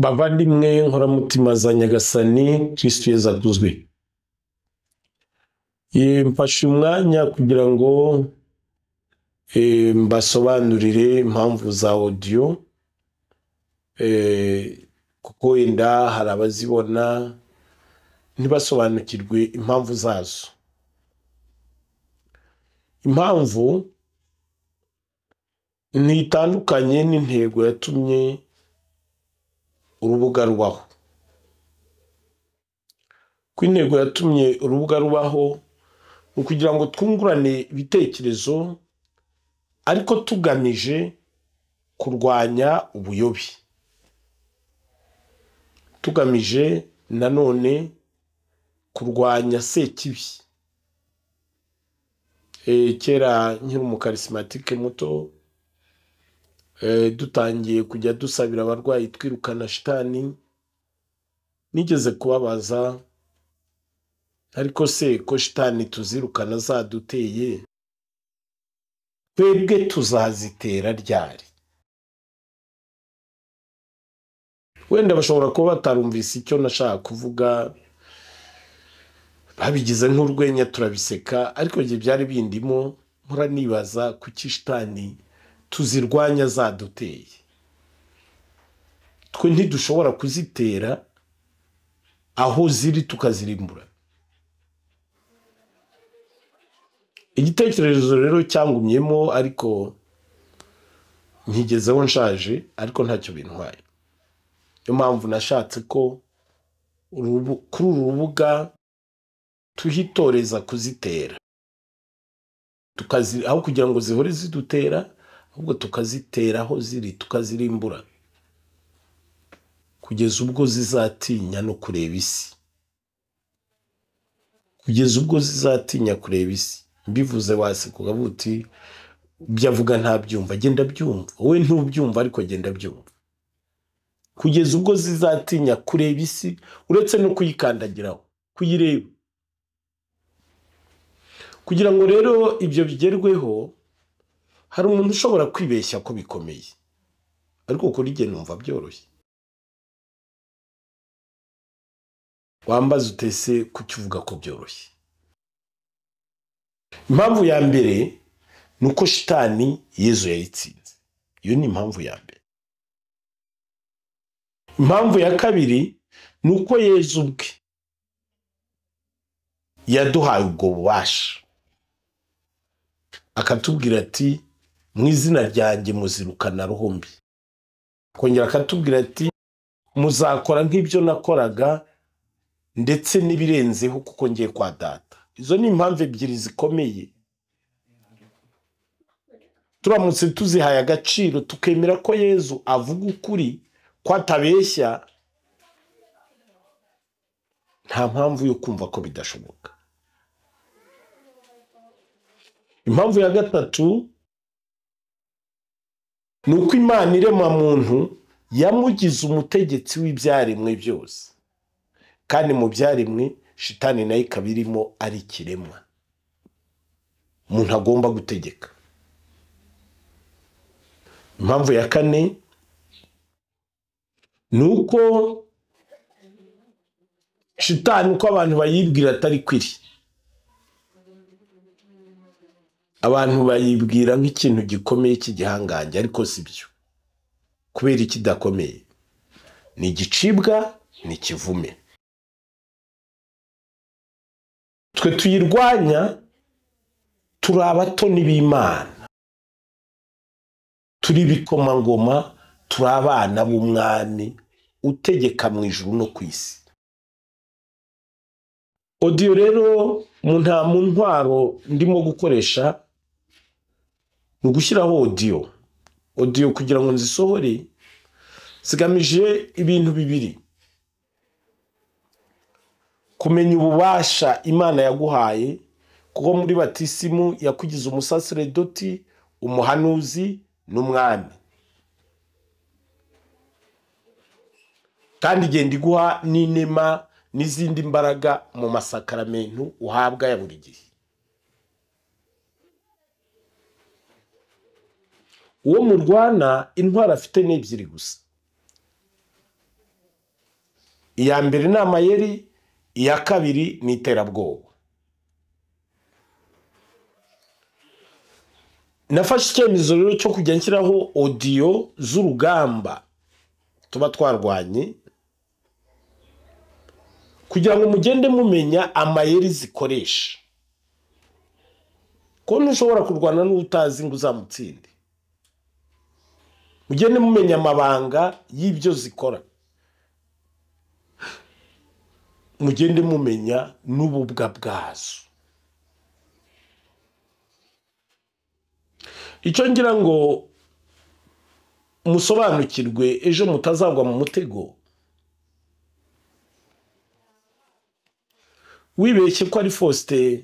Bavandimwe nkoramutima za Nyagasani Kristu Yezu akuzwe. Mfashe umwanya kugira ngo mbasobanurire impamvu za audio, kuko wenda hari abazibona ntibasobanukirwe impamvu zazo. Impamvu ntitandukanye n'intego yatumye urubuga rubaho. Ko intego yatumye urubuga rubaho ni ukugira ngo twungurane ibitekerezo, ariko tugamije kurwanya ubuyobe, tugamije nanone kurwanya sekibi. Kera nkiri umukarisimatike muto, dutangiye kujya dusabira abarwayi twirukana shitani, nigeze kubabaza, ariko se ko shitani tuzirukana zaduteye, twebwe tuzazitera ryari? Wenda bashobora kuba batarumvise icyo nashaka kuvuga, babigize nk'urwenya turabiseka, ariko igihe byari bindimo mpora nibaza kuki shitani tuzirwanya zaduteye, twe ntidushobora kuzitera aho ziri tukazirimbura. Igitekerezo rero cyangumyemo, ariko nkigezeho nshaje, ariko ntacyo bintwaye. Niyo mpamvu nashatse ko kuri uru rubuga tuhitoreza kuzitera, aho kugira ngo zihore zidutera, ahubwo tukazitera aho ziri tukazirimbura, kugeza ubwo zizatinya no kureba isi, kugeza ubwo zizatinya kureba isi. Mbivuze waseka ukavuga uti ibyo avuga ntabyumva, genda byumva, wowe ntubyumva ariko genda byumva. Kugeza ubwo zizatinya kureba isi, uretse no kuyikandagiraho, kuyireba. Kugira ngo rero ibyo bigerweho, hari umuntu ushobora kwibeshya ko bikomeye, ariko kuri jye numva byoroshye. Wambaza utese kuki uvuga ko byoroshye? Impamvu ya mbere ni uko shitani Yezu yayitsinze. Iyo ni impamvu ya mbere. Impamvu ya kabiri ni uko Yezu ubwe yaduhaye ubwo bubasha, akatubwira ati mu izina ryanjye muzirukana roho mbi. Akongera akatubwira ati muzakora nk'ibyo nakoraga ndetse n'ibirenzeho kuko ngiye kwa data. Izo ni impamvu ebyiri zikomeye. Turamutse tuzihaye agaciro, tukemera ko Yezu avuga ukuri, ko atabeshya, nta mpamvu yo kumva ko bidashoboka. Impamvu ya gatatu ni uko Imana irema muntu yamugize umutegetsi w'ibyaremwe byose, kandi mu byaremwe shitani nayo ikaba irimo ari ikiremwa umuntu agomba gutegeka. Impamvu ya kane ni uko shitani uko abantu bayibwira atari kwiri, abantu bayibwira nk'ikintu gikomeye cy'igihangange, ariko si byo. Kubera ikidakomeye ni igicibwa, ni ikivume. Twe tuyirwanya turi abatoni b'Imana, turi ibikomangoma, turi abana b'umwami utegeka mu ijuru no ku isi. Audio rero mu ntwaro ndimo gukoresha ni ugushyiraho audio. Audio kugira ngo nzisohore zigamije ibintu bibiri: kumenya ububasha Imana yaguhaye, kuko muri batisimu yakugize umusaseredoti, umuhanuzi n'umwami, kandi igenda iguha n'inema n'izindi mbaraga mu masakaramentu uhabwa ya buri gihe. Uwo murwana intwaro afite ni ebyiri gusa: Iya mbere ni amayeri, iya kabiri ni iterabwoba. Nafashe icyemezo rero cyo kujya nshyiraho audio z'urugamba tuba twarwanye, kugira ngo mugende mumenya amayeri zikoresha. Ko ntushobora kurwana n'utazi ngo uzamutsinde. Mugende mumenya amabanga y'ibyo zikora, mugende mumenya n'ububwa bwazo. Icyo ngira ngo musobanukirwe ejo mutazagwa mu mutego wibeshye ko ari Faustin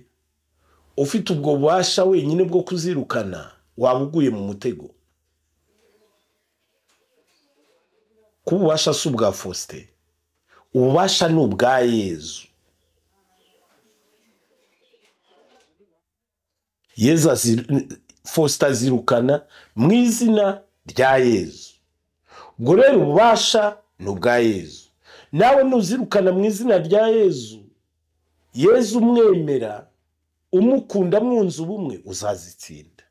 ufite ubwo bubasha wenyine bwo kuzirukana, waba uguye mu mutego. Kuba ububasha si ubwa Faustin, ububasha ni ubwa Yezu. Yezu Faustin azirukana mu izina rya Yezu. Ubwo rero ububasha ni ubwa Yezu. Nawe nuzirukana mu izina rya Yezu, Yezu umwemera, umukunda mwunze ubumwe, uzazitsinda.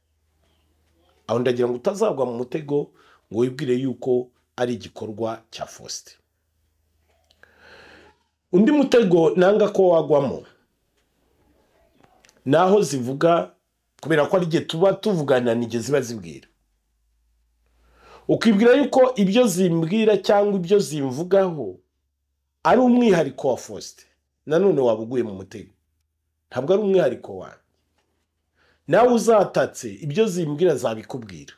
Aho ndagira ngo utazagwa mu mutego ngo wibwire yuko ari igikorwa cya Faustin. Undi mutego nanga ko wagwamo naho zivuga, kubera ko ari igihe tuba tuvugana nige ziba zibwira, ukibwira yuko ibyo zimbwira cyangwa ibyo zimvugaho ari umwihariko wa Faustin. Nanone waba uguye mu mutego. Ntabwo ari umwihariko wanjye. Nawe uzatatse ibyo zimbwira zabikubwira.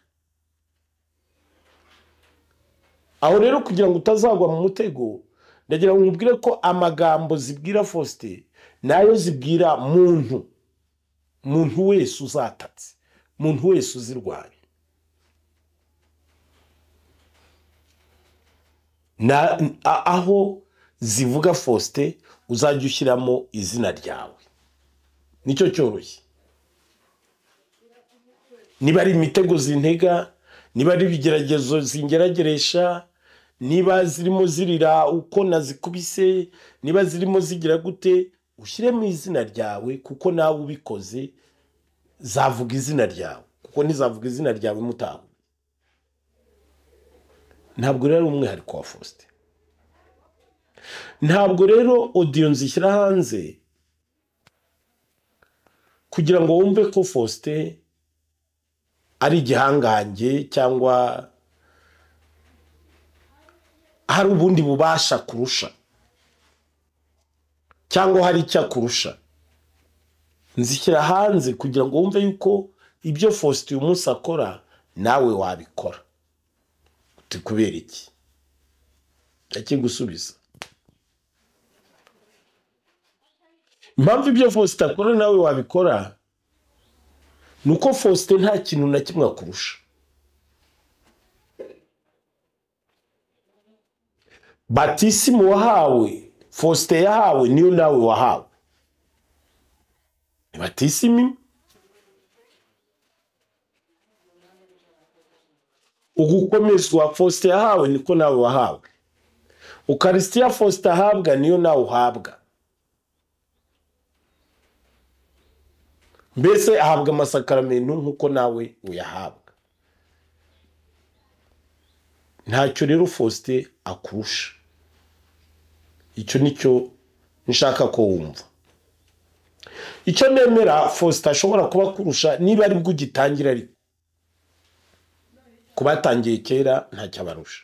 Aho rero kugira ngo utazagwa mu mutego, ndagira ngo nkubwire ko amagambo zibwira Faustin nayo zibwira muntu, muntu wese uzatatse, muntu wese uzirwanya. Na aho zivuga Faustin uzajya ushyiramo izina ryawe. Nicyo cyoroshye. Niba ari imitego zintega, niba ari ibigeragezo zingerageresha, niba zirimo zirira uko nazikubise, niba zirimo zigira gute, ushyiremo izina ryawe, kuko nawe ubikoze zavuga izina ryawe, kuko ntizavuga izina ryawe mutaho. Ntabwo rero umwihariko wa Faustin. Ntabwo rero audio nzishyira hanze kugira ngo wumve ko Faustin ari igihangange cyangwa hari ubundi bubasha kurusha cyangwa hari icyo akurusha. Nzishyira hanze kugira ngo wumve yuko ibyo Faustin uyu munsi akora nawe wabikora. Uti kubera iki? Ndakigusubiza. Impamvu ibyo Faustin akora nawe wabikora nuko Faustin nta kintu na kimwe akurusha. Batisimu wahawe, Faustin yahawe, niyo nawe wahawe. Ni batisimu. Ugukomezwa Faustin yahawe niko nawe wahawe. Ukaristia Faustin ahabwa niyo nawe uhabwa. Mbese ahabwa amasakaramentu nkuko nawe uyahabwa. Ntacyo rero Faustin akurusha. Icyo nicyo nshaka ko wumva. Icyo nemera Faustin ashobora kuba kurusha niba ari bwo ugitangira, ariko kubatangiye kera ntacyo abarusha.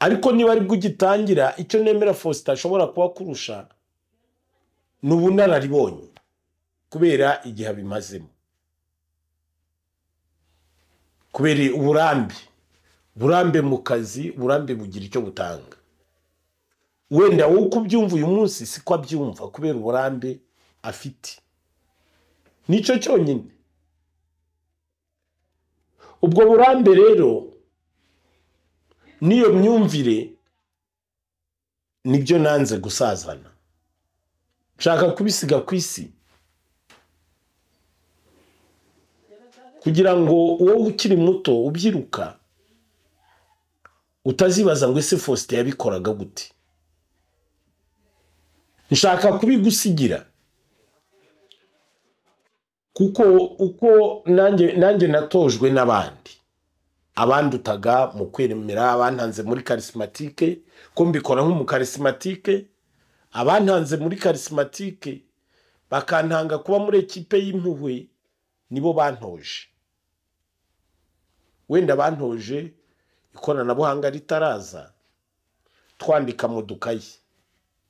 Ariko niba ari bwo ugitangira, icyo nemera Faustin ashobora kuba kurusha ni ubunararibonye, kubera igihe abimazemo, kubera uburambe, uburambe mu kazi, uburambe bugira icyo butanga. Wenda wowe uko ubyumva uyu munsi siko abyumva kubera uburambe afite. Nicyo cyonyine. Ubwo burambe rero niyo myumvire nibyo nanze gusazana. Nshaka kubisiga ku isi kugira ngo wowe ukiri muto ubyiruka utazibaza ngo ese Faustin yabikoraga gute. Nshaka kubigusigira kuko uko nanjye natojwe n'abandi, abandutaga mu kwemera, abantanze muri charismatique, ko mbikora nk'umucharismatique, abantanze muri charismatique bakantanga kuba muri ekipe y'impuhwe, nibo bantoje. Wenda bantoje ikoranabuhanga ritaraza, twandika mu dukayi.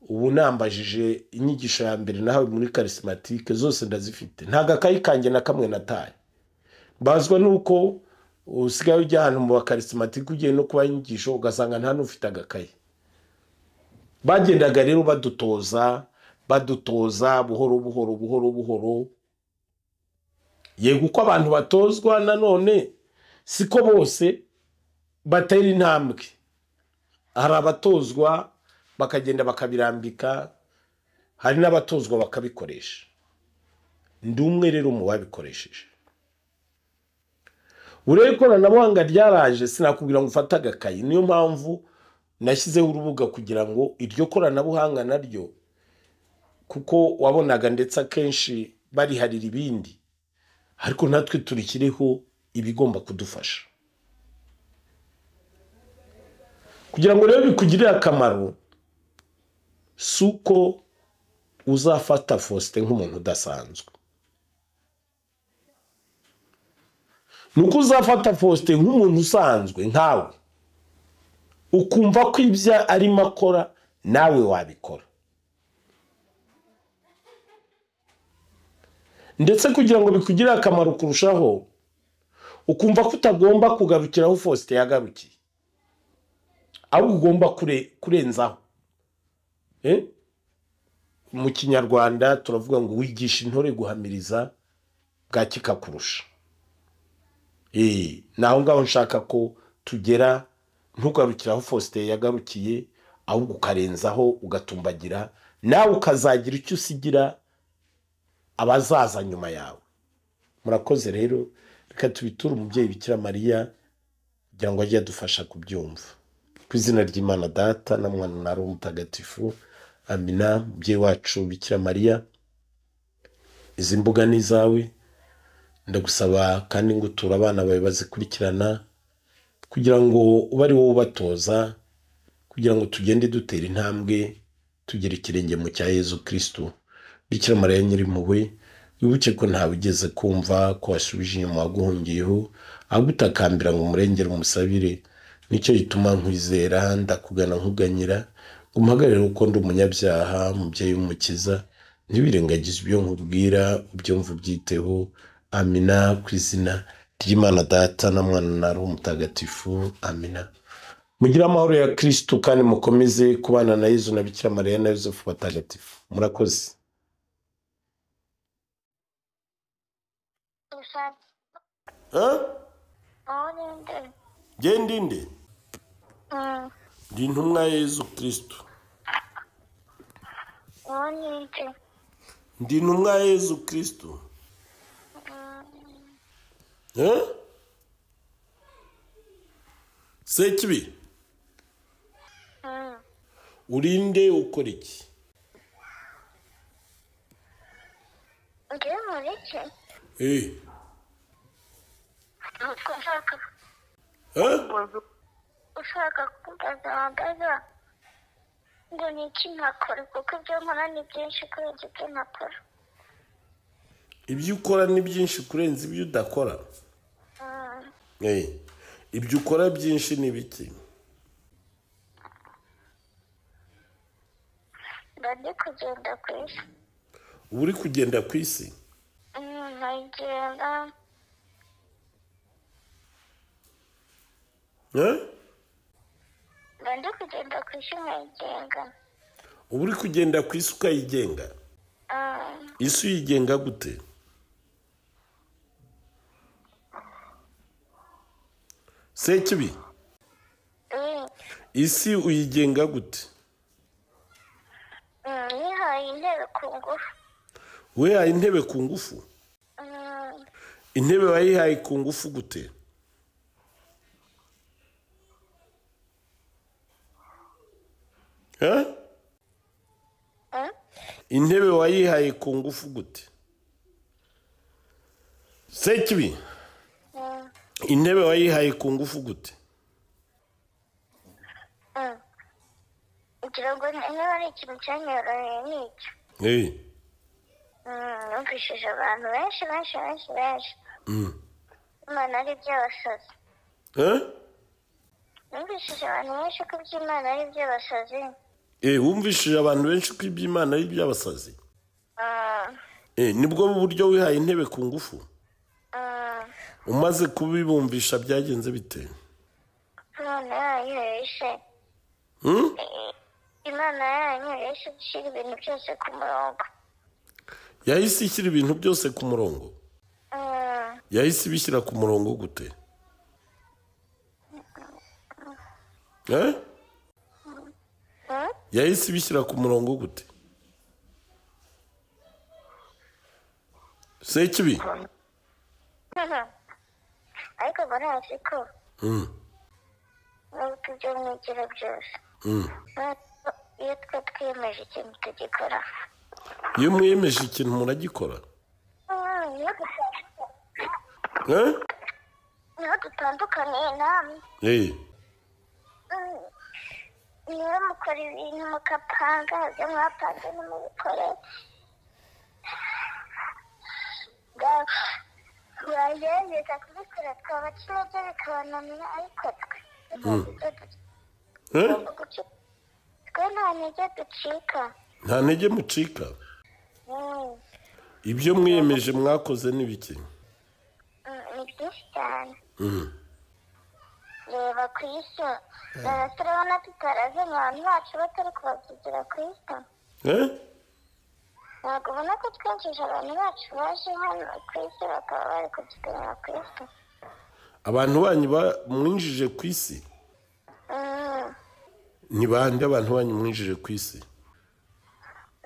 Ubu nambajije inyigisho ya mbere nahawe muri charismatique zose ndazifite, nta gakayi kanjye na kamwe nataye. Mbazwa nuko usigaye ujya ahantu mu bacharismatique ugiye no kuba inyigisho ugasanga nta n'ufite agakayi. Bagendaga rero badutoza buhoro buhoro buhoro buhoro. Yego uko abantu batozwa nanone siko bose batera intambwe. Hari abatozwa bakagenda bakabirambika, hari n'abatozwa bakabikoresha. Ndi umwe rero mu babikoresheje. Urebe ikoranabuhanga ryaraje, sinakubwira ngo ufate agakayi. Niyo mpamvu nashyizeho urubuga kugira ngo iryo koranabuhanga naryo, kuko wabonaga ndetse akenshi bariharira ibindi, ariko natwe turikireho ibigomba kudufasha kugira ngo rero bikugirire akamaro. Suko uzafata Faustin nk'umuntu udasanzwe, nuko uzafata Faustin nk'umuntu usanzwe nkawe, ukumva ko ibyo arimo akora nawe wabikora. Ndetse kugira ngo bikugirire akamaro kurushaho, ukumva ko utagomba kugarukiraho Faustin yagarukiye, ahubwo ugomba kurenzaho. Mu Kinyarwanda turavuga ngo wigisha intore guhamiriza bwaki kakurusha. Naho ngaho nshaka ko tugera, ntugarukiraho Faustin yagarukiye, ahubwo ukarenzaho ugatumbagira, nawe ukazagira icyo usigira abazaza nyuma yawe. Murakoze rero, reka tubiture umubyeyi Bikira Mariya kugira ngo ajye adufasha kubyumva. Ku izina ry'Imana Data na Mwana na Roho Mutagatifu, amina. Mubyeyi wacu Bikira Mariya, izi mbuga ni izawe, ndagusaba kandi ngutura abana bawe bazikurikirana kugira ngo ube ari wowe ubatoza, kugira ngo tugende dutera intambwe tugera ikirenge mu cya Yezu Kristo. Bikira Mariya Nyirimpuhwe, wibuke ko ntawe ugeze kumva ko wasubije inyuma waguhungiyeho, ahubwo utakambira ngo umurengere umusabire. Nicyo gituma nkwizera, ndakugana nkuganyira, umuhagarare uko ndi umunyabyaha. Mubyeyi w'Umukiza, ntiwirengagize ibyo nkubwira, ubyumva ubyiteho. Amina. Ku izina ry'Imana Data na Mwana na Roho Mutagatifu, amina. Mugire amahoro ya Kristo kandi mukomeze kubana na Yezu na Bikira Mariya na Yozefu batagatifu. Murakoze. Nde ndi intumwa ya Yezu Kristo. Ndi intumwa ya Yezu Kristo. Sekibi, urinde ukora iki? Ushaka kumbaza ngo ni iki ntakora, kuko ibyo nkora ni byinshi kurenza ibyo ntakora. Ibyo ukora ni byinshi kurenza ibyo udakora. Ibyo ukora byinshi ni biki? Ndi kugenda ku isi. Uba uri kugenda ku isi? Nkagenda. Ndi kugenda ku isi nkayigenga. Uba uri kugenda ku isi ukayigenga? Isi uyigenga gute? Sekibi, isi uyigenga gute? Nihaye intebe ku ngufu. Wihaye intebe ku ngufu? Intebe wayihaye ku ngufu gute? Intebe wayihaye ku ngufu gute? Sekibi, intebe wayihaye ku ngufu gute? Ngira ngo niba ari ikintu cyanyoroheye nicyo. Numvishije abantu benshi benshi benshi benshi. Imana ari iby'abasazi. Numvishije abantu benshi ko iby'Imana ari iby'abasazi. Wumvishije abantu benshi ko iby'Imana ari iby'abasazi? Nibwo buryo wihaye intebe ku ngufu? Umaze kubibumvisha byagenze bite? Imana yanyu yishe. Imana yanyu yishe gushyira ibintu byose ku murongo. Yahise ishyira ibintu byose ku murongo? Yahise ibishyira ku murongo gute? Yahise ibishyira ku murongo gute? Sekibi? Ariko murazi ko nubwo ibyo mwigira byose, iyo twe twiyemeje ikintu tugikora. Iyo mwiyemeje ikintu muragikora? Niho dutandukaniye namwe. Niba mukora ibintu mukapanga, ibyo mwapanze ntimubikore. Wagerageza kubikora twabaca intege bikabananira, ariko twe twe nta ntege ducika. Nta ntege mucika? Ibyo mwiyemeje mwakoze ni biki? Ni byinshi cyane. Reba ku isi, turabona tutarazanye abantu bacu batari kubabyigira ku isi. Ntabwo ubona ko twinjije abantu bacu baje hano ku isi bakaba bari kubyiganira ku isi. Abantu banyu mwinjije ku isi? Ni bande abantu banyu mwinjije ku isi?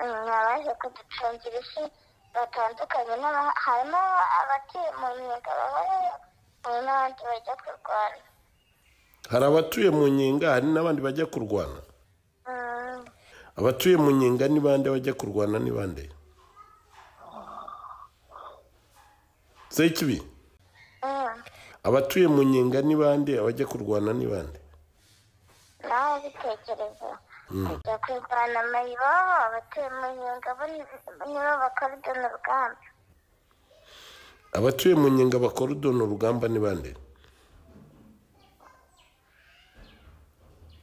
Ni abaje kuducungira isi batandukanye, harimo abatuye mu nyenga bahorayo, hari n'abandi bajya kurwana. Hari abatuye mu nyenga, hari n'abandi bajya kurwana? Abatuye mu nyenga ni bande, bajya kurwana ni bande? Sekibi? Abatuye mu nyenga ni bande, abajya kurwana ni bande? Nawe bitekereza kujya kurwana mayibobo, abatuye mu nyenga nibo bakora udono rugamba. Abatuye mu nyenga bakora udono rugamba ni bande?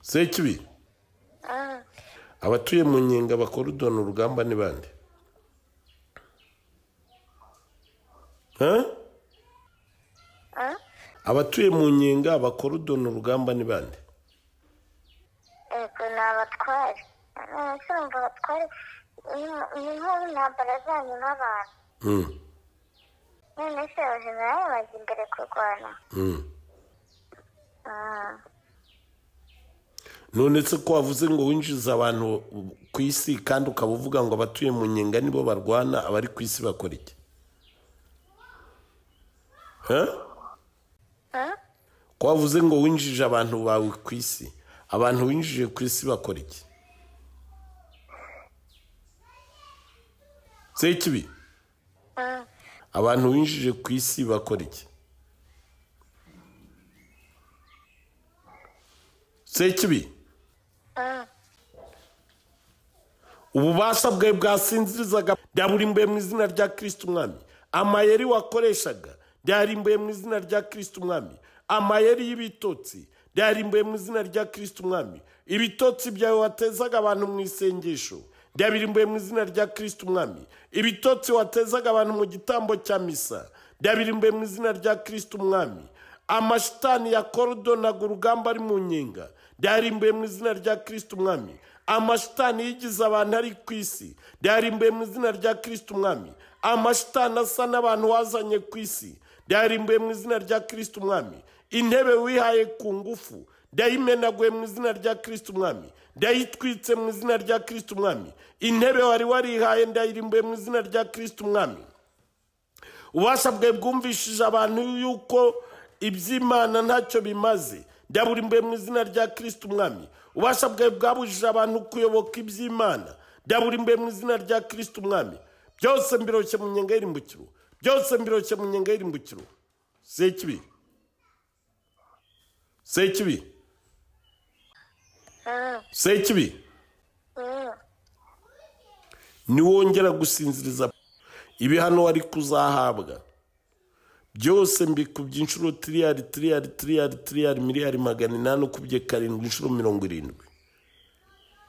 Sekibi? Abatuye mu nyenga bakora udono rugamba ni bande? Abatuye mu nyenga bakora udono rugamba ni bande? Ego, ni abatware. Urumva abatware ni nk'intambara zanyu n'abantu. None se abajenerali bajya imbere kurwana? None se ko wavuze ngo winjiza abantu ku isi kandi ukaba uvuga ngo abatuye mu nyenga nibo barwana, abari ku isi bakora iki? Ko wavuze ngo winjije abantu bawe ku isi, abantu winjije ku isi bakora iki? Sekibi? Abantu winjije ku isi bakora iki? Sekibi? Ububasha bwawe bwasinzirizaga byaburimbuye mu izina rya Kristo Umwami. Amayeri wakoreshaga byarimbuye mu izina rya Kristo Umwami. Amayeri y'ibitotsi byarimbuye mu izina rya Kristo Umwami. Ibitotsi byawe watezaga abantu mu isengesho byabirimbuye mu izina rya Kristo Umwami. Ibitotsi watezaga abantu mu gitambo cya misa byabirimbuye mu izina rya Kristo Umwami. Amashitani ya korodonaga urugamba ari mu nyenga byarimbuye mu izina rya Kristo Umwami. Amashitani yigize abantu ari ku isi byarimbuye mu izina rya Kristo Umwami. Amashitani asa n'abantu wazanye ku isi byarimbuye mu izina rya Kristo Umwami. Intebe wihaye ku ngufu ndayimenaguye mu izina rya Kristo Umwami, ndayitwitse mu izina rya Kristo Umwami. Intebe wari warihaye ndayirimbuye mu izina rya Kristo Umwami. Ububasha bwawe bwumvishije abantu yuko iby'Imana ntacyo bimaze, ndaburimbuye mu izina rya Kristo Umwami. Ububasha bwawe bwabujije abantu kuyoboka iby'Imana, Ndaburimbuye mu izina rya Kristo umwami. Byose mbiroshye mu nyenga y'irimbukiro. Byose mbiroshye mu nyenga y'irimbukiro. Sekibi. Sekibi. Sekibi. Niwongera gusinziriza ibihano wari kuzahabwa byose mbikubye inshuro tiriyari tiriyari tiriyari tiriyari miliyari 800 ukubye 7 inshuro 70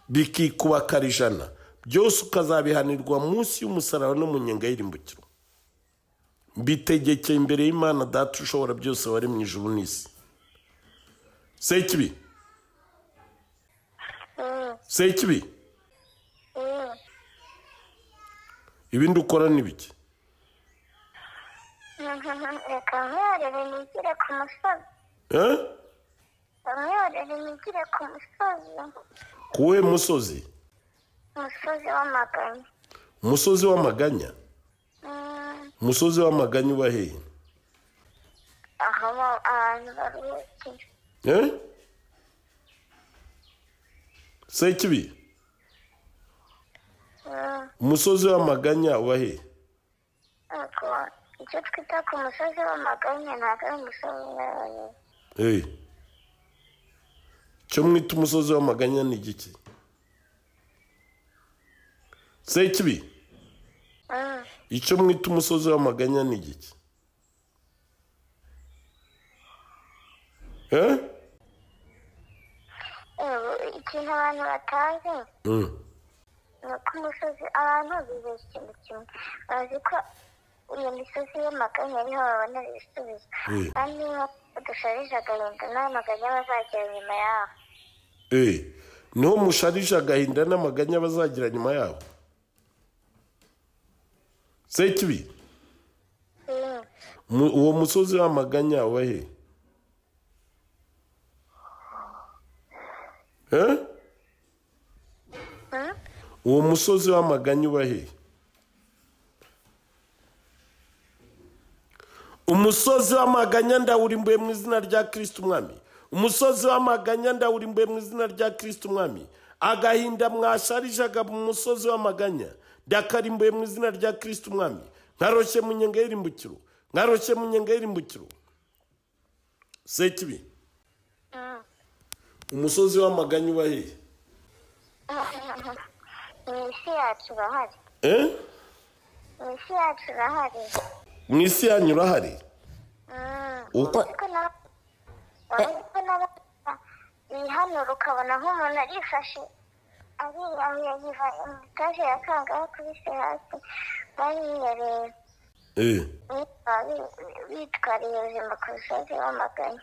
bikikuba kare 100 byose ukazabihanirwa munsi y'umusaraba no mu nyenga y'irimbukiro. Mbitegekeye imbere y'Imana Data ushobora byose wari mu ijuru n'isi. Sekibi. Sekibi. Ibindi ukora ni biki? Reka nkorere nigire ku musozi. Nkorere nigire ku musozi. Kuwe musozi? Umusozi w'amaganya. Umusozi w'amaganya? Umusozi w'amaganya uba hehe? Aho abantu baruhukira. Sekibi. Umusozi w'amaganya uba hehe? Icyo twita ku musozi w'amaganya ntabwo ari umusozi w'amaganya. Icyo mwita umusozi w'amaganya ni igiki? Sekibi. Icyo mwita umusozi w'amaganya ni igiki? Ikintu abantu batazi ni uko umusozi abantu bibeshya ikintu kimwe, bazi ko iyo misozi y'amaganya ariho babona ibisubizo, kandi niba dusharije agahinda n'amaganya bazagira nyuma yaho. Niho musharije agahinda n'amaganya bazagira nyuma yaho. Sekibi. Uwo musozi w'amaganya uba he? Uwo musozi w'amaganya uba he? Umusozi w'amaganya ndawurimbuye mu izina rya Kristo umwami. Umusozi w'amaganya ndawurimbuye mu izina rya Kristo umwami. Agahinda mwasharijaga mu musozi w'amaganya ndakarimbuye mu izina rya Kristo umwami. Nkaroshye mu nyenga y'irimbukiro. Nkaroshye mu nyenga y'irimbukiro. Sekibi. Umusozi w'amaganya uba he? Mu isi yacu urahari. Mu isi yacu urahari. Mu isi yanyu urahari? Bihanura ukabona nk'umuntu arifashe ariyahuye yiva mu etaje ya kangahe kubise hasi bariyerera. Bitwariye ubuzima ku musozi w'amaganya.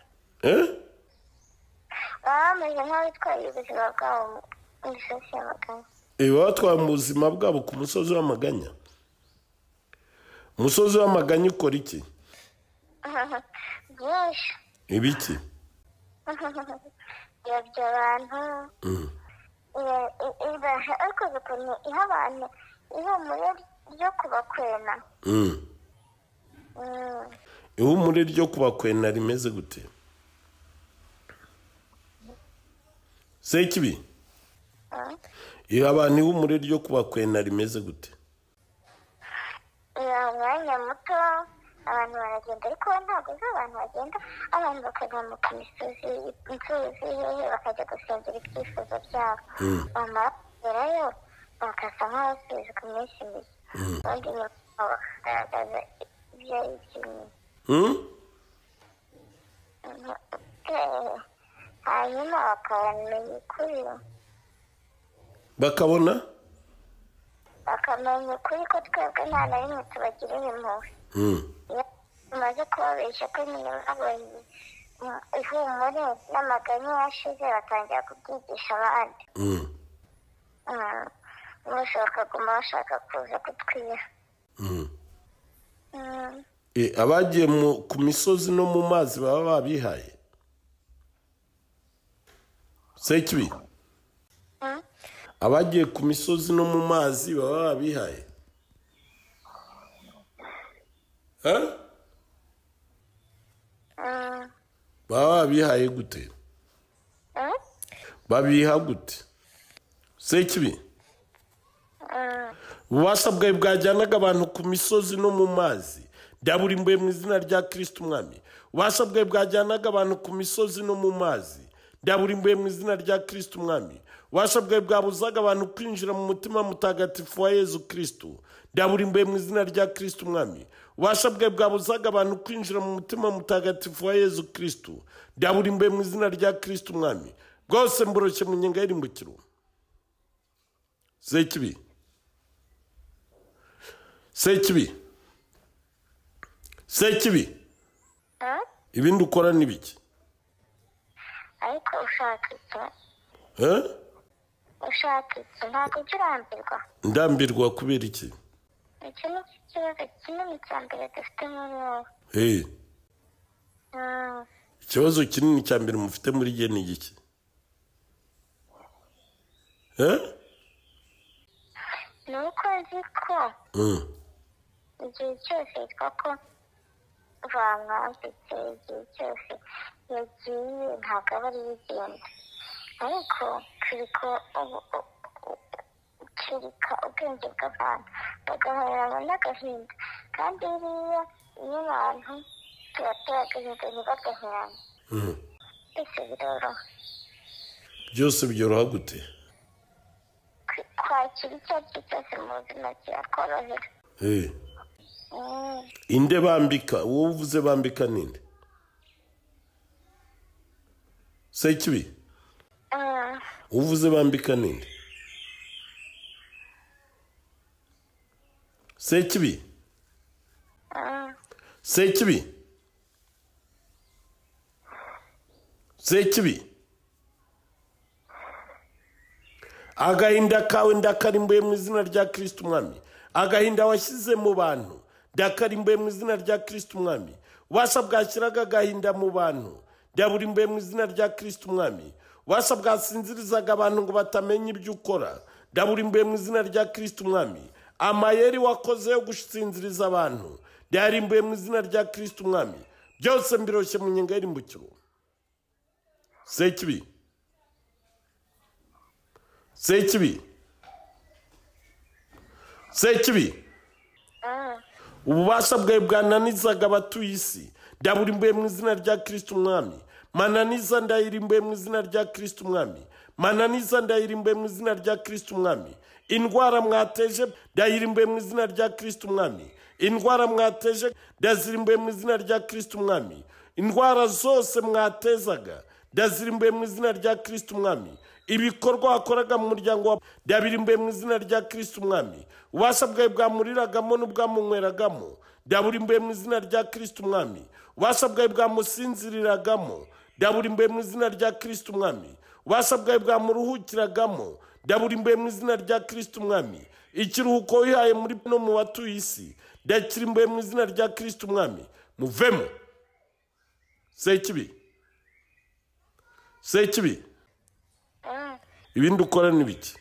Baba bameze nk'abitwariye ubuzima bwabo mu misozi y'amaganya. Baba batwaye ubuzima bwabo ku musozi w'amaganya. Umusozi w'amaganya ukora iki? Byinshi. Ibiki? Iyobya abantu. Ariko ukuntu iha abantu ihumure ryo kubakwena. Ihumure ryo kubakwena rimeze gute? Sekibi. Iha abantu ihumure ryo kubakwena rimeze gute? Umwanya muto abantu baragenda, ariko ntabwo uzi abantu bagenda, abantu bakazamuka imisozi inzuzi hehe bakajya gusengera ibyifuzo byabo, bamara kugerayo bagasa nk'abasubizwa iminsi mike, ubundi nyuma bakagaragaza ibyo ari by'imwe, hanyuma bakamenya ukuri. Bakabona? Bakamenya ukuri ko twebwe nta na rimwe tubagirira impuhwe. Iyo tumaze kubabeshya ko nyine babonye ihumure n'amaganya yashize, batangira kubyigisha abandi. Bose bakaguma bashaka kuza kutwiha. Abagiye ku misozi no mu mazi baba babihaye? Sekibi. Abagiye ku misozi no mu mazi baba babihaye? Baba babihaye gute? Babiha gute? Sekibi. Ububasha bwawe bwajyanaga abantu ku misozi no mu mazi, ndaburimbuye mu izina rya Kristo Umwami. Ububasha bwawe bwajyanaga abantu ku misozi no mu mazi, ndaburimbuye mu izina rya Kristo Umwami. Ububasha bwawe bwabuzaga abantu kwinjira mu mutima mutagatifu wa Yezu Kristo, ndaburimbuye mu izina rya Kristo Umwami. Ububasha bwawe bwabuzaga abantu kwinjira mu mutima mutagatifu wa Yezu Kristo, ndaburimbuye mu izina rya Kristo Umwami. Bwose mboroshye mu nyenga y'irimbukiro. Sekibi, Sekibi, Sekibi, ibindi ukora ni biki? Ariko ushaka iki? Ushaka iki? Ntabwo ujya urambirwa. Ndambirwa kubera iki? Iki ni ikibazo kinini cya mbere dufite muri wowe. Ikibazo kinini cya mbere mufite muri jye ni iki? Ni uko nzi ko igihe cyose yitwa ko bamwambitse, igihe cyose yagiye ntabwo aba ari ugenda, ariko kereka ubwenge bw'abantu bagahoranwa n'agahinda, kandi buriya iyo abantu tubatera agahinda ntibagaherane, byose biroroha. Byose byoroha gute? Kwakira icyo ari cyo cyose mu buzima kirakorohera. Inde bambika? Wowe uvuze bambika ninde? Sekibi, uvuze bambika ninde? Sekibi, Sekibi, Sekibi, agahinda kawe ndakarimbuye mu izina rya Kristo Umwami. Agahinda washyize mu bantu ndakarimbuye mu izina rya Kristo Umwami. Ububasha bwashyiraga agahinda mu bantu ndaburimbuye mu izina rya Kristo Umwami. Ububasha bwasinzirizaga abantu ngo batamenya ibyo ukora ndaburimbuye mu izina rya Kristo Umwami. Amayeri wakoze yo gusinziriza abantu ndayarimbuye mu izina rya Kristo Umwami. Byose mbiroshye mu nyenga y'irimbukiro. Sekibi, Sekibi, Sekibi, ububasha bwawe bwananizaga abatuye isi ndaburimbuye mu izina rya Kristo Umwami. Mananiza ndayirimbuye mu izina rya Kristo Umwami. Mananiza ndayirimbuye mu izina rya Kristo Umwami. Indwara mwateje ndayirimbuye mu izina rya Kristo Umwami. Indwara mwateje ndazirimbuye mu izina rya Kristo Umwami. Indwara zose mwatezaga ndazirimbuye mu izina rya Kristo Umwami. Ibikorwa wakoraga mu muryango wa ndabirimbuye mu izina rya Kristo Umwami. Ububasha bwawe bwamuriragamo n'ubwamunyweragamo ndaburimbuye mu izina rya Kristo Umwami. Ububasha bwawe bwamusinziriragamo ndaburimbuye mu izina rya Kristo Umwami. Ububasha bwawe bwamuruhukiragamo ndaburimbuye mu izina rya Kristo Umwami. Ikiruhuko wihaye muri no mu batuye isi ndakirimbuye mu izina rya Kristo Umwami. Muvemo. Sekibi, Sekibi, ibindi ukora ni biki?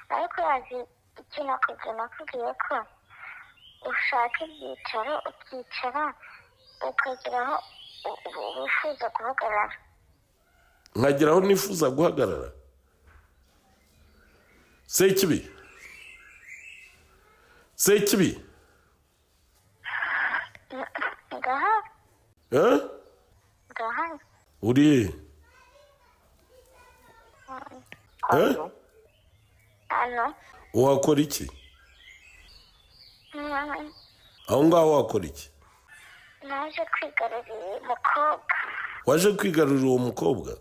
Ariko wazi icyo nakubwiye? Nakubwiye ko ushaka ibyicaro ukicara ukagera aho wifuza guhagarara. Nkagera aho nifuza guhagarara? Sekibi, Sekibi, Ndahari. Ndahari. Uri Hano. Uhakora iki? Aho ngaho wakora iki? Naje kwigarurira umukobwa. Waje kwigarurira uwo mukobwa?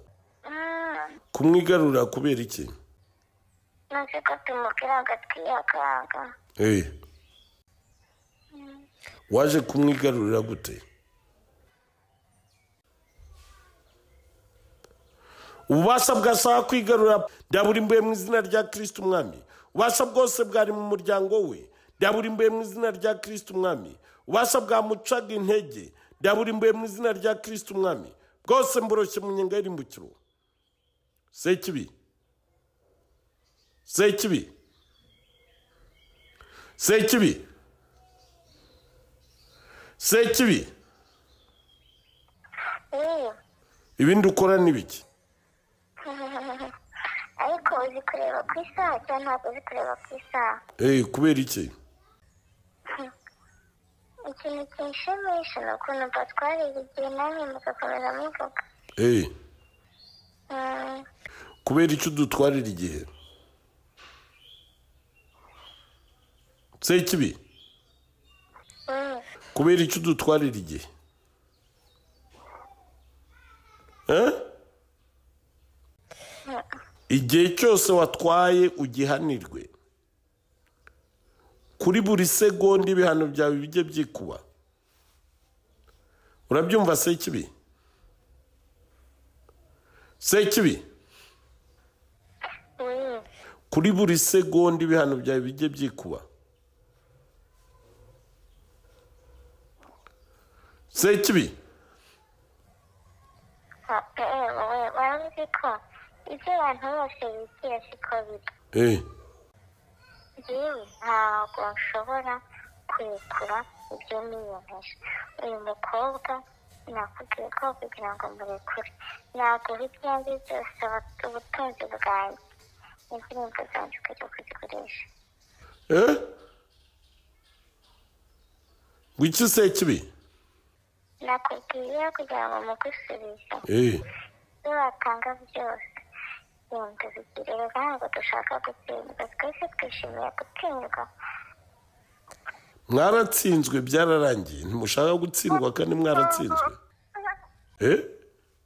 Kumwigarurira kubera iki? Naje ko tumubwira ngo twiyakanga. Waje kumwigarurira gute? Ububasha bwashaka kwigarurira ndaburimbuye mu izina rya Kristo Umwami. Ububasha bwose bwari mu muryango we ndaburimbuye mu izina rya Kristo Umwami. Ububasha bwamucaga intege ndaburimbuye mu izina rya Kristo Umwami. Bwose mboroshye mu nyenga y'irimbukiro. Sekibi, Sekibi, Sekibi, Sekibi, ibindi ukora ni biki? Ariko Uzi kureba ku isaha cyangwa ntabwo uzi kureba ku isaha? Kubera iki? Ikintu kinshimisha ni ukuntu mbatwarira igihe namwe mugakomeza muvuga. Kubera icyo udutwarira igihe? Sekibi? Kubera icyo udutwarira igihe? Igihe cyose watwaye ugihanirwe. Kuri buri segonda ibihano byawe bijye byikuba. Urabyumva Sekibi? Sekibi? Kuri buri segonda ibihano byawe bijye byikuba. Sekibi? Warabizi ko ibyo abantu bose bigira siko biri. Njyewe ntabwo nshobora kurekura ibyo niyemeje. Uyu mukobwa nakubwiye ko kugira ngo murekure naguha ibyanjye byose, ubutunzi bwanjye, indirimbo zanjye ukajya kuzigurisha. Wiki Sekibi? Nakubwiye kugira ngo mugusubize. Ibyo watanga byose genda ubigire, reka ntabwo dushaka gutsindwa, twese twishimiye gutsindwa. Mwaratsinzwe byararangiye, ntimushaka gutsindwa kandi mwaratsinzwe.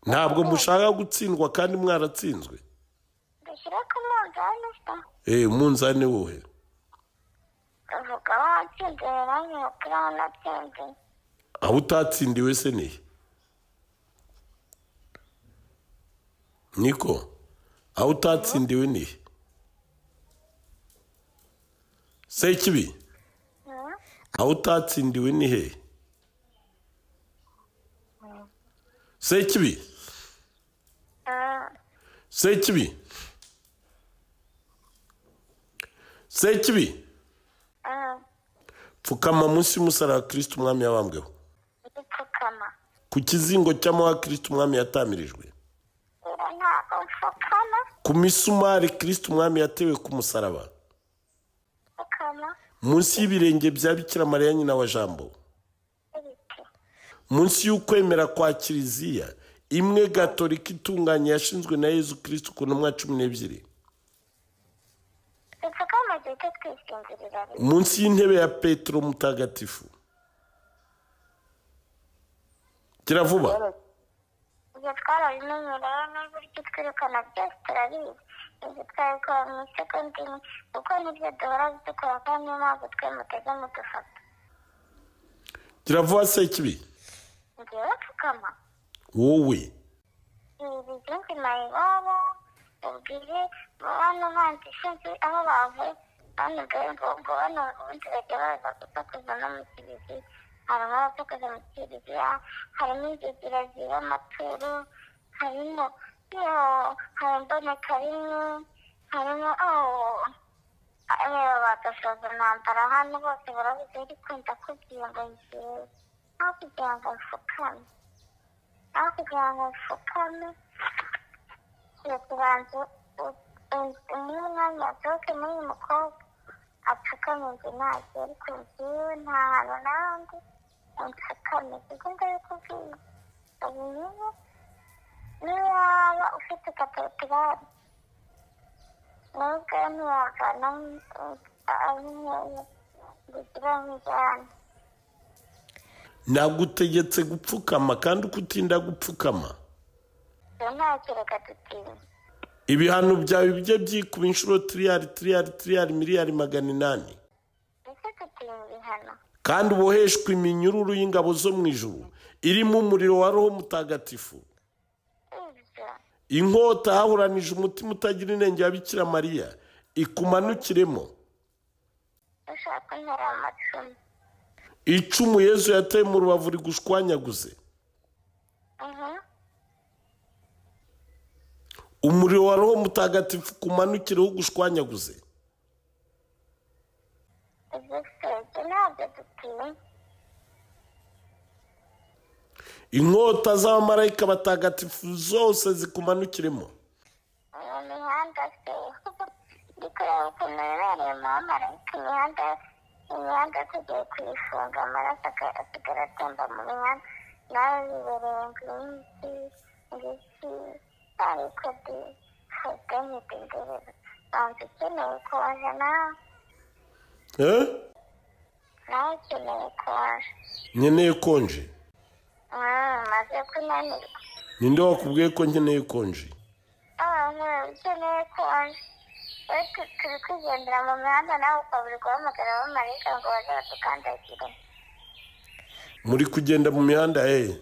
Ntabwo mushaka gutsindwa kandi mwaratsinzwe. Dushyire ku munzani se. Umunzani wuhe? Uvuga watsinze nanjye umupira wanatsinze. Aho utatsindiwe se nihe? Niko, aho utatsindiwe nihe? Sekibi? Aho utatsindiwe ni he? Sekibi? Sekibi? Sekibi? Pfukama munsi y'umusaraba wa Kristo umwami yabambweho. Ku kizingo cy'amahwa Kristo umwami yatamirijwe. Ku misumari Kristo umwami yatewe ku musaraba. Munsi y'ibirenge bya Bikira Mariya nyina wa Jambo. Munsi y'ukwemera kwa Kiliziya imwe Gatolika itunganye yashinzwe na Yezu Kristo ku ntumwa 12. Munsi y'intebe ya Petro Mutagatifu. Gira vuba. Ibyo twarabimenyereye n'uburyo twirukana byose turabizi. Ibyo twabikora mu isegonda imwe kuko nibyo duhora dukora kandi niyo mpamvu twe muteze mudufata. Gira vuba Sekibi. Ngewe pfukama. Wowe. Ibizingi mayibobo ubwire bano bandi sinzi aho bavuye bano ngo bano ubundi bajya baza gusakuza no mu kiliziya. Harimo abasakuza mu kiliziya, harimo inzogera ziba amaturo, harimo imboneka rimwe, harimo bagasoza intambara hano bose barabizi ariko ndakubwiye ngo ngewe aho kugira ngo mfukame, aho kugira ngo mfukame tubanze umwanya asohoke muri uyu mukobwa apfukame njye ntacyo, ariko njyewe nta hantu n'ahandi mfukame kuko ndabikubwiye. Ubu niyo waba ufite katerepirari nawe ubwawe ntiwavana ari nkeya ngo ugire aho ujyana. Nagutegetse gupfukama kandi uko utinda gupfukama ntacyo reka dutinye. Ibihano byawe bijye byikuba inshuro tiriyari tiriyari tiriyari miliyari 800. Ese dutinya ibihano? Kandi uboheshwe iminyururu y'ingabo zo mu ijuru irimo umuriro wa Roho Mutagatifu. Inkota hahuranije umutima utagira inenge ya Bikira Mariya ikumanukiremo. Ushaka intera amacumu. Icumu Yezu yateye mu rubavu rigushwanyaguze. Umuriro wa Roho Mutagatifu kumanukireho ugushwanyaguze. Inkota z'abamarayika batagatifu zose zikumanukiremo. Mu mihanda se. kureba ukuntu wibereye mu bamarayika, imihanda tugiye kuyifunga, amaraso asigara atemba mu mihanda, nawe wibereye ngo ngiki ariko di fotenite ndereba banza ukeneye konje nawe. Nawe ukeneye konje. Nkeneye konje? Maze kunanirwa. Ninde wakubwiye ko nkeneye konje? Ukeneye konje. Turi kwigendera mu mihanda nawe ukaba uri guhamagara abamarayika ngo baze badukandagire. Muri kugenda mu mihanda hehe?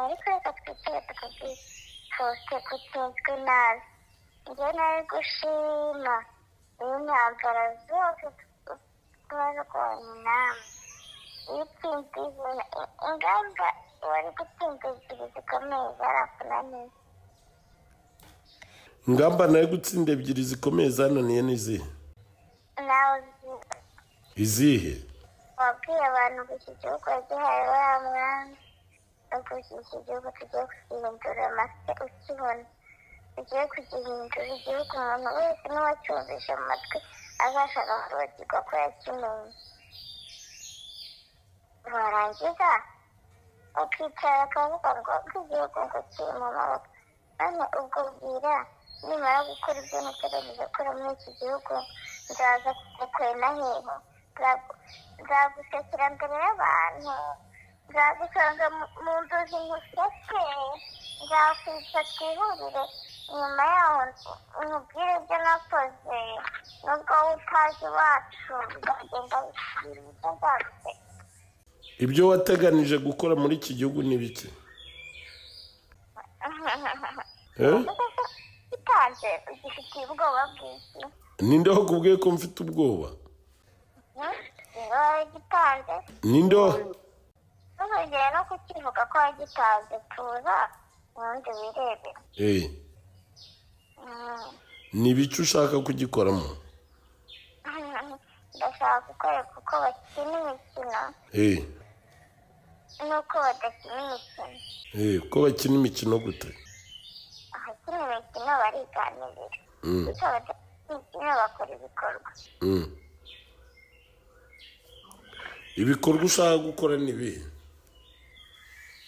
Ariko reka twicare tukabwifuse kutsinzwe nabi. Njye nari gushima intambara zose twarwanye namwe. Iyo utsinze ingamba wari gutsinda ebyiri zikomeye zarakunaniye. Ingamba nayo gutsinda ebyiri zikomeye zananiye n'izihe? Nawe izihe? Wabwiye abantu ngo iki gihugu wagihaye wa mwami, ubwo iki gihugu tugiye kugihindura amase ukibona, tugiye kugihindura igihugu umuntu wese n'uwacyumvishe mu matwi azashaka kwibagirwa ko yakimenye. Warangiza ukicara ukavuga ngo igihugu ngo kiri mu maboko, none ubwo bwira nimara gukora ibyo nateganyije gukora muri iki gihugu nzaza kugukwena hehe? Nzagusekera mbere y'abantu, nzagusanga mu nzozi nkuseke, nzakwica twihurire nyuma yaho nkubwire ibyo nakoze, nubwo wowe utazi iwacu nzagenda bikubwira ibyo nzaguseka. Ibyo wateganije gukora muri iki gihugu ni biki? Utanze ugifitiye ubwoba bw'iki? Ninde wakubwiye ko mfite ubwoba? Wagitanze. Ninde? Ntuzongere no kukivuga ko wagitanze, tuza ubundi wirebere. Ni ibiki ushaka kugikoramo? Ndashaka kukwereka uko bakina imikino. Nuko badakina imikino. Uko bakina imikino gute? Abakina imikino bariganirira. Icyo badakina imikino bakora ibikorwa. Ibikorwa ushaka gukora ni ibihe?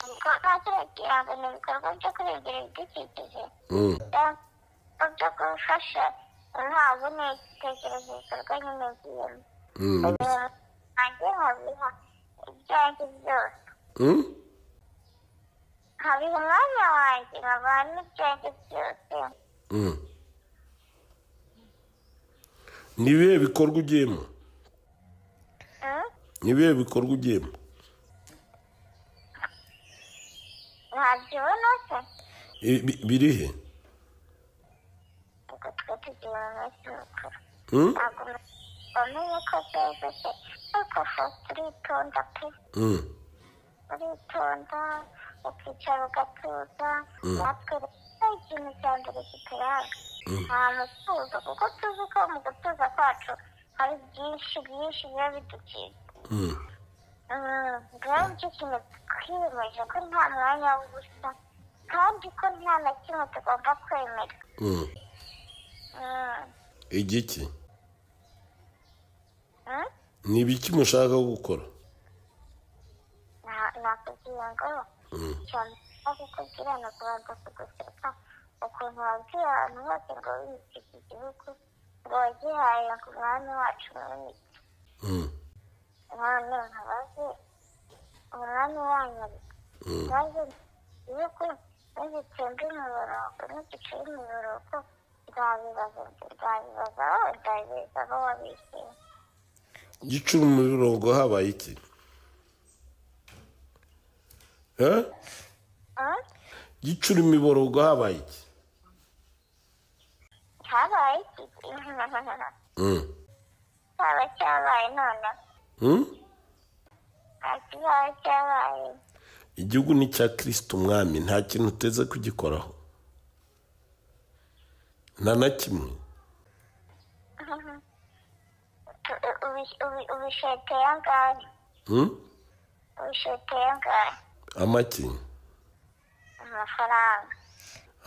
Ibikorwa kirango ni ibikorwa byo kurengera ibidukikije, byo gufasha ntabwo ntekereza ibikorwa nyine ngiyemo. Nanjye nkabiha ibyanjye byose, nkabiha umwanya wanjye, nkabaha n'ibyanjye byose. Ni ibihe bikorwa ugiyemo? Ni ibihe bikorwa ugiyemo? Ntabyo ubona se? Biri he? Ubwo twe tugiye mu minsi mikuru. Ntabwo wamenye ko byeze se, ariko turitonda pe. Uritonda, ukicara ugatuza, natwe rero ikintu cya mbere kituranga nta mutuzo, kuko tuzi ko mu gutuza kwacu hari byinshi byinshi biba bidukika. Rero nicyo kintu twiyemeje ko nta mwanya w'ubusa, kandi ko nta na kimwe tugomba kwemera. Igiki? Ni ibiki mushaka gukora? Nakubwiye ngo cyane kukubwira ni ukubanza kuguseka ukuntu wabwiye abantu bose ngo wibitse iki gihugu, ngo wagihaye ngo umwami wacu mwimike. None nkabaze umwami wanyu, maze igihugu nigitsembe imiborogo, nigicure imiborogo, nzabibaza nzabibaza nzabibaza abo wabishyuye. Gicura umuborogo habaye iki? Gicura imiborogo habaye iki? Habaye iki? Cyaba cyabaye none. Cyaba cyabaye. Igihugu ni cya Kristo umwami, nta kintu uteze kugikoraho. Nta na kimwe. Ubisheteye angahe? Ubisheteye angahe? Amaki? Amafaranga.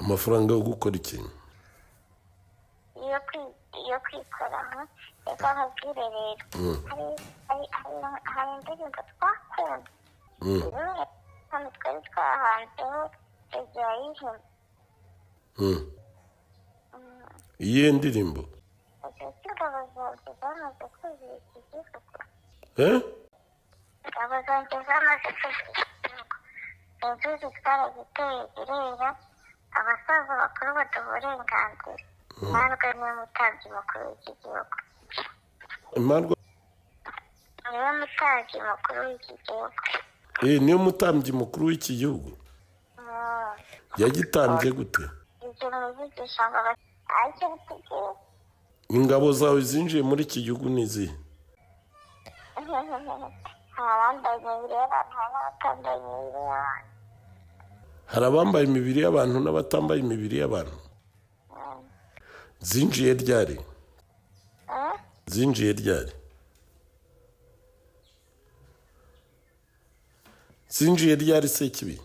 Amafaranga yo gukora iki? Yo kwikoraho reka nkubwire rero hari indirimbo twakunda hano twari twahanzeho tegera y'ihema. Iyihe ndirimbo? Ingabo zanjye zamaze kuzura iki gihugu. Ingabo zanjye zamaze kuzura iki gihugu. Inzuzi twaraziteye zirera, abasaza bakuru baduha uburenganzira. Imandwa niwe mutambyi mukuru w'iki gihugu. Imandwa niwe mutambyi mukuru w'iki gihugu. Niwe mutambyi mukuru w'iki gihugu? Yagitambye gute? Ibyo mwigisha ngo aricyo bitubwira. Ingabo zawe zinjiye muri iki gihugu ni izihe? Hari abambaye imibiri y'abantu, hari n'abatambaye imibiri y'abantu. Hari abambaye imibiri y'abantu n'abatambaye imibiri y'abantu. Zinjiye ryari? Zinjiye ryari? Zinjiye ryari Sekibi?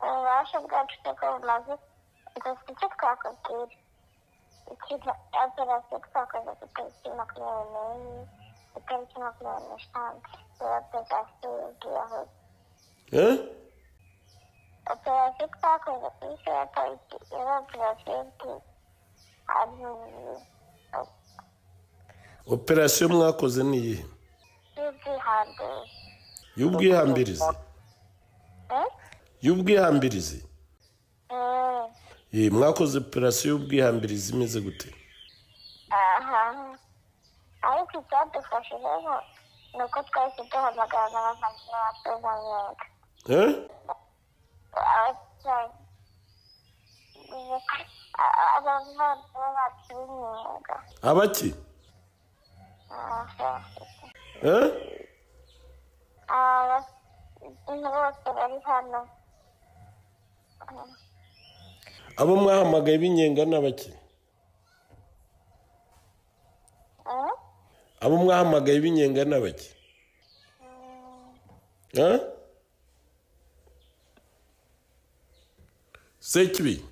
Ububasha bwacu niko bumaze gusa icyo twakubwira. Ikintu operasiyo twakoze ku itariki 24, itariki 25, iyo operasiyo y'ubwiyahuzi. Operasiyo twakoze kuri iyo tariki yari operasiyo y'ubwiyahuzi. Operasiyo mwakoze ni iyihe? Y'ubwihambirizi. Y'ubwihambirizi? Y'ubwihambirizi? Mwakoze operasiyo y'ubwihambirizi imeze gute? Ariko icyadufashijeho ni uko twahise duhamagara n'abavandimwe bacu b'Amerika. Abavandimwe bacu b'imyuga. Abaki? Abantu bose bari hano. Abo mwahamagaye b'inyenga n'abaki? Abo mwahamagaye b'inyenga n'abaki? Sekibi.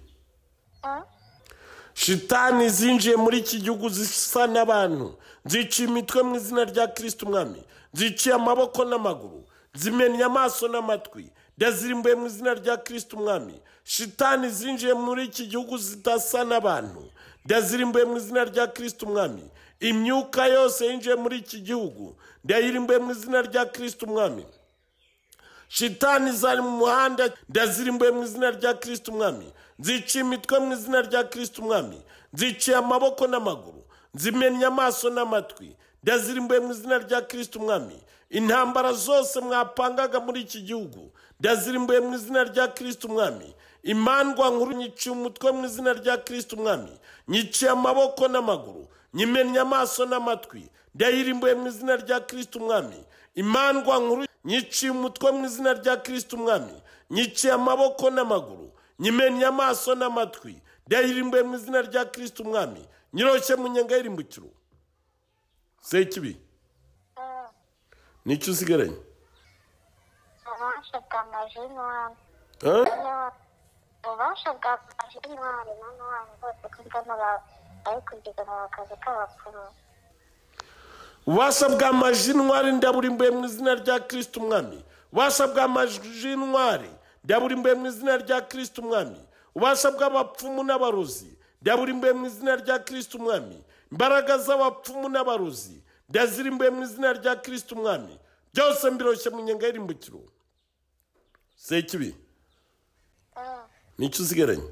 Shitani zinjiye muri iki gihugu zisa n'abantu, nziciye imitwe mu izina rya Kristo Umwami, nziciye amaboko n'amaguru, zimennye amaso n'amatwi, ndazirimbuye mu izina rya Kristo Umwami. Shitani zinjiye muri iki gihugu zidasa n'abantu, ndazirimbuye mu izina rya Kristo Umwami. Imyuka yose yinjiye muri iki gihugu ndayirimbuye mu izina rya Kristo Umwami. Shitani zari mu muhanda ndazirimbuye mu izina rya Kristo Umwami. Nziciye imitwe mu izina rya Kristo Umwami, nziciye amaboko n'amaguru, nzimennye amaso n'amatwi, ndazirimbuye mu izina rya Kristo Umwami. Intambara zose mwapangaga muri iki gihugu ndazirimbuye mu izina rya Kristo Umwami. Imandwa nkuru nyiciye umutwe mu izina rya Kristo Umwami, nyiciye amaboko n'amaguru, nyimennye amaso n'amatwi, ndayirimbuye mu izina rya Kristo Umwami. Imandwa nkuru nyiciye umutwe mu izina rya Kristo Umwami, nyiciye amaboko n'amaguru, nyimennye amaso n'amatwi, ndayirimbuye mu izina rya Kristo Umwami. Nyiroshye mu nyenga y'irimbukiro. Sekibi, nicyo usigaranye? Ububasha bwa maji n'intwari. Ububasha bwa maji n'intwari na ntwari bose ko mbona bari kugeza mu kazi k'abapfumu. Ububasha bwa maji n'intwari ndaburimbuye mu izina rya Kristo Umwami. Ububasha bwa maji n'intwari ndaburimbuye mu izina rya Kristo Umwami. Ububasha bw'abapfumu n'abarozi ndaburimbuye mu izina rya Kristo Umwami. Imbaraga z'abapfumu n'abarozi ndazirimbuye mu izina rya Kristo Umwami. Byose mbiroshye mu nyenga y'irimbukiro. Sekibi, nicyo usigaranye?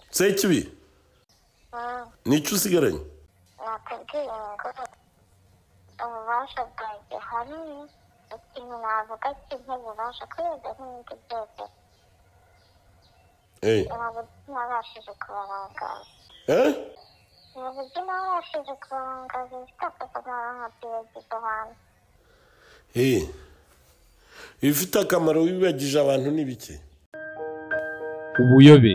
Sekibi, nicyo usigaranye? Nakubwiye ngo ububasha bwanjye hanini ikintu navuga nk'ububasha kubera nk'ibindi byose ntabwo nabashije kubarangaza. Ntabwo nabashije kubarangaza ibifite akamaro nkabyibagiza abantu. Ibifite akamaro wibagije abantu ni bike. Ubuyobe,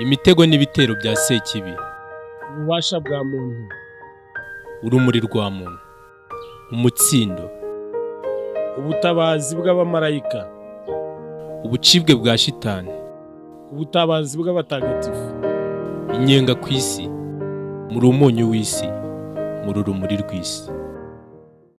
imitego n'ibitero bya Sekibi. Ububasha bwa muntu, urumuri rwa muntu, umutsindo, ubutabazi bw'abamarayika, ubucibwe bwa shitani. Ubutabazi bw'abatagatifu. Inyenga ku isi, muri umunyu w'isi, muri urumuri rw'isi.